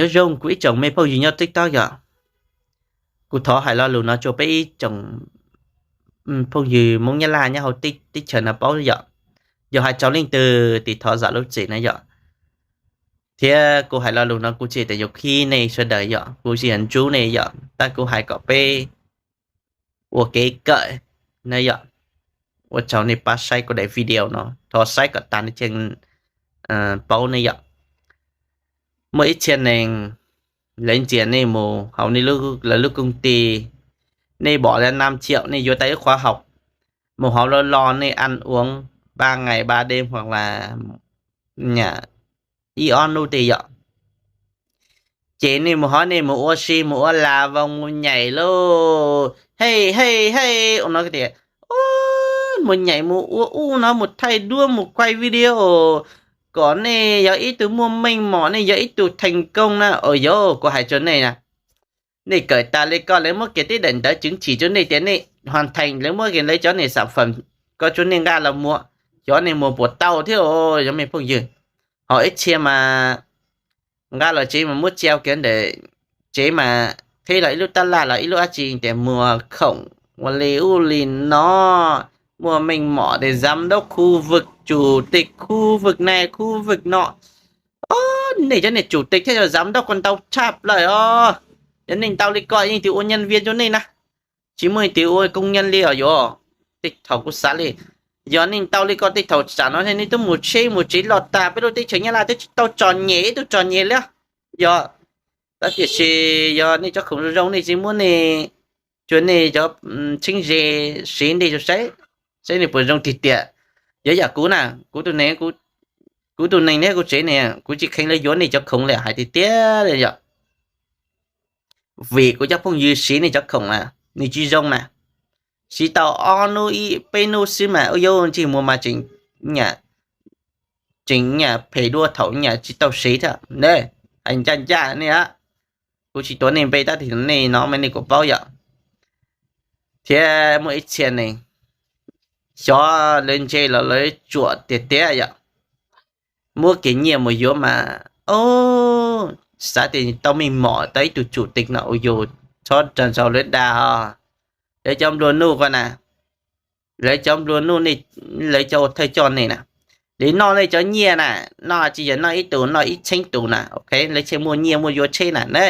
Nyob zoo kuv ib tsoom me phooj ywg nyob TikTok yom. Kuv thov hais lo lus no rau peb ib tsoom phooj ywg Hmoob Nyab Laj nyob hauv teb chaws no paub yom. Yog hais rau leej twg tiv thov zam lub txim na yom. Thiab kuv hais lo lus no kuv tsis tias yuav khib nej sawv daws yom, kuv tsis yog ntsub nej yom, tab kuv hais kom peb ua kev kawm na yom. Ua tsaug nej pab saib kuv daim video no, thov saib kom tas nej thiaj paub ne yom. Muaj ib txhia neeg, lawv ntxias nej mus hauv lawv lub koom ti, nej bỏ ra năm triệu, nej yuav tau ib khóa học, mus hauv lawv lo nej ăn uống ba ngày ba đêm hoặc là ib ob hnub tej yom. Ces nej mus hov nej mus ua si mus ua las voos mus nyaim lauj, hej hej hej ua no tias, mus nyaim mus ua ub no mus thaij duab mus quay video kom nej yog ib tug muaj meej mom, nej yog ib tug thành công na. Ua yog kuv hais rau nej na, nej kawm tas li ko lawv muab kiag tej daim ntawv chứng chỉ rau nej tias nej hoàn thành, lawv muab kiag lawv cov niag sản phẩm ko rau nej nqa los muag, xyov nej muag puas tau thiab os yog me phooj ywg. Ho ib txhia mas nqa los tsev mas muab tso kiag ntawm tsev mas qhib los ib lub tab laj los ib lub dab tsi tias mus khoom ua li ub li no, muaj meej mom tias giám đốc khu vực, chủ tịch khu vực này khu vực nọ. Nej cov niag chủ tịch thiab yog giám đốc ko ntau tshaj plaws os. Yog nej ntau li ko yeej tias ua nhân viên rau nej na, tsis muaj leej twg ua công nhân li os yuav. Tej thaum kuv xav li, yog nej ntau li ko tej thaum tsam no nej twb mus tsheb mus tsev los tas, peb lub teb chaws Nyab Laj twb tsis tau txom nyem ib tug txom nyem li. Yog, tab tiam sis yog nej cov khoom zoo zoo nej tsis muab nej, cua nej cov txheeb ze siv nej rau saib, saib nej puas zoo tiag tiag. Yog yam kuv na, kuv tus neeg, kuv tus neeg nyob kuv tsev ne, kuv tsis kheev lawv yuav nej cov khoom li, hais tiag tiag li yom. Vim kuv cov phooj ywg siv nej cov khoom na, nws tsis zoo na. Siv tau ob hnub peb hnub xwb mas ua yuav ntsej muag mas tseem, tseem nyam phem dua thaum nyam tsis tau siv thiab. Hais ncaj ncaj nej, kuv tsis tuav nej npe tab sis nej no mas nej kuj paub yom. Thiab muaj ib txhia neeg, xyov lawv ntse los lawv tsuam tiag tiag yom, muab kiag nyiaj mus yuav mas, xav tias tau meej mom tau ib tug chủ tịch no ua yus txhob rag ntshaus lawv dag os. Lawv cov nplua nuj ko na, lawv cov nplua nuj, lawv cov ua thawj coj nej na, lawv noj nej cov nyiaj na, noj tsis yog noj ib tus noj ib txheeb tus na, ok, lawv thiaj muaj nyiaj muaj yuav tsheb na ne.